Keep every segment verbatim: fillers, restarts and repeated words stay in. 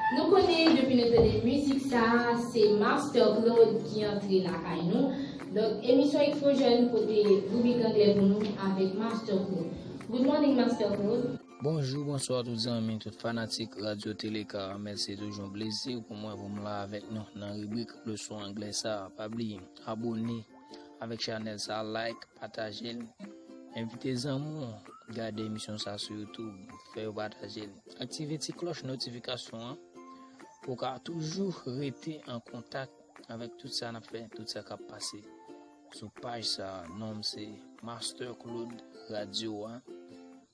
Nou konnen depi nou tande mizik sa a, se Master Claude ki antre lakay nou. Donk, emisyon Exposure kote ribrik anglè pou nou avèk Master Claude. Good morning, Master Claude. Bonjou, bonswa tout zanmi, tout fanatik Radyo Tele Karamèl. Se toujou yon plezi pou mwen pou m la avèk nou nan ribrik leson anglè sa a. Pa bliye abòne avèk chanèl sa a, like, pataje l. Envite zanmi w gade emisyon sa a sou YouTube, fè yo pataje l. Aktive ti klòch notifikasyon an pou w ka toujou rete an kontak avèk tout sa n ap fè, tout sa k ap pase sou paj sa a. Non m se Master Claude Radyo a.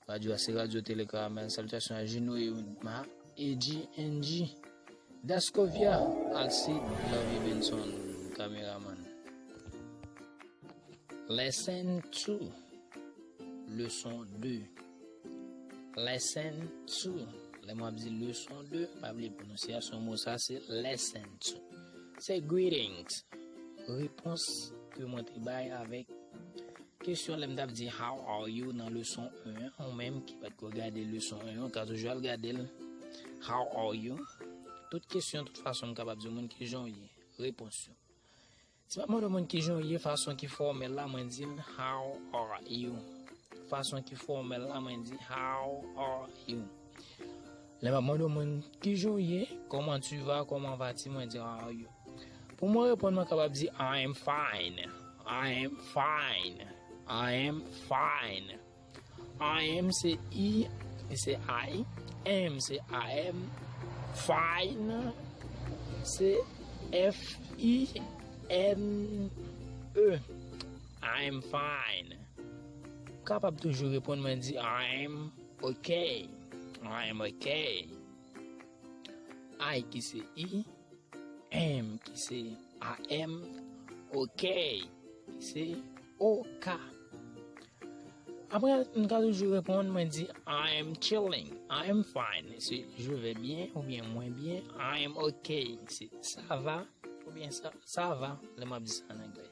Radyo a se Radyo Tele Karamèl. Salitasyon a Jino Eudma, A G N G, Dascovia, Alcide, Lovey Benson, kameraman. Lesson two. Leson de. Lesson two. Lè m ap di leson de, pa bliye pwononsyasyon mo sa se lesson two. Se greetings. Repons ke mwen te bay avèk kesyon lè m t ap di how are you nan leson en an, ou menm ki pa t ko gade leson en an, ou ka toujou al gade l. How are you? Tout kesyon, tout fason, m kapab di yon moun kijan w ye. Repons yo. Si m ap mande yon moun kijan w ye, fason ki fòmèl la, mwen di l, how are you? Fason ki fòmèl la, mwen di, how are you? Lè m ap mande yon moun kijan w ye, comment tu vas, comment vas-tu, mwen di, how are you? Pou mwen reponn, mwen kapab di, I am fine. I am fine. I am fine. I am se I, se I. Am se A M. Fine se F I N E. I am fine. Kapab toujou reponn mwen di, I am okay. I am okay. I ki se I, am ki se A M, okay ki se O K. Apre, m ka toujou reponn, mwen di, I am chilling, I am fine, se je vais bien oubyen mwen byen, I am okay, se ça va oubyen ça, ça va, lè m ap di sa an anglè.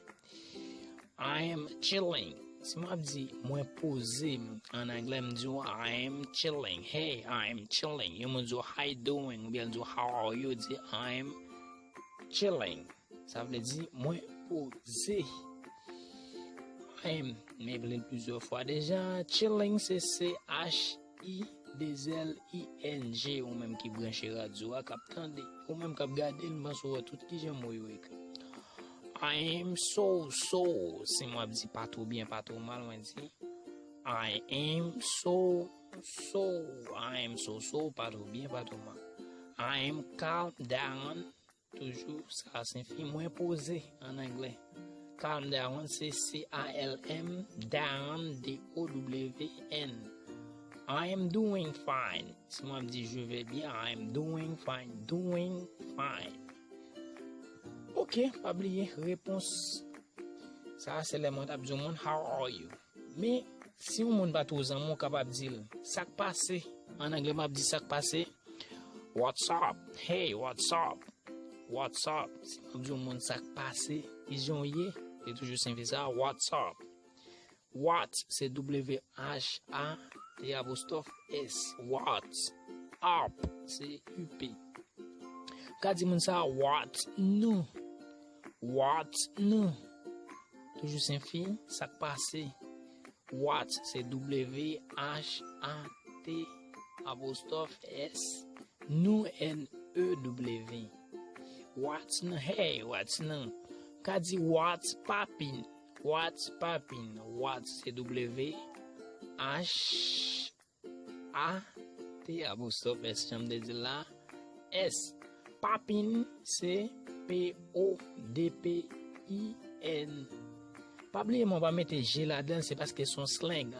I am chilling. Si m ap di mwen poze m an anglè, m di w, I am chilling. Hey, I am chilling. Yon moun di w, how you doing? Oubyen l di w, how are you? Di, I am chilling. Sa vle di mwen poze. I am, m ap li l plizyè fwa deja. Chilling se C H I de zèl I N G, ou menm ki branche radyo a, k ap tande, ou menm k ap gade l, m panse w wè tout kijan mo yo ekri. I am so so. Si mwen ap di pa twò byen, pa twò mal, mwen di, I am so so. I am so so, pa twò byen, pa twò mal. I am calm down. Toujou, sa siyifi mwen poze an anglè. Calm down se C A L M, down, D O W N. I am doing fine. Si mwen ap di je vais bien, I am doing fine, doing fine. Ok, pa bliye repons. Sa a se lè mwen t ap di yon moun, how are you? Men, si yon moun pa twò zanmi w, ou kapab di l, sa k pase? An anglè, m ap di sa k pase. What's up? Hey, what's up? What's up? Si m ap di yon moun sa k pase, kijan w ye? Se toujou senp sa, what's up? What se W H A T apostwòf S. What? Up se U P. M ka di moun sa, what's new? What's new? Toujou senp, sa k pase? What se W H A T apostwòf S, new, N E W. What's new? Hey, what's new? Ka di what's poppin'? What's poppin'? What se W H A T apostwòf S, jan m te di la, S. Poppin' se P O D P I N. Pa bliye mwen pa mete G ladan l, se paske se yon slang.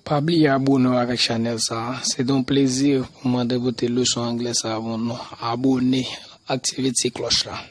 Pa bliye abòne w avèk chanèl sa a. Se te yon plezi pou mwen de pote leson anglè sa a pou nou. Abòne, aktive ti klòch la.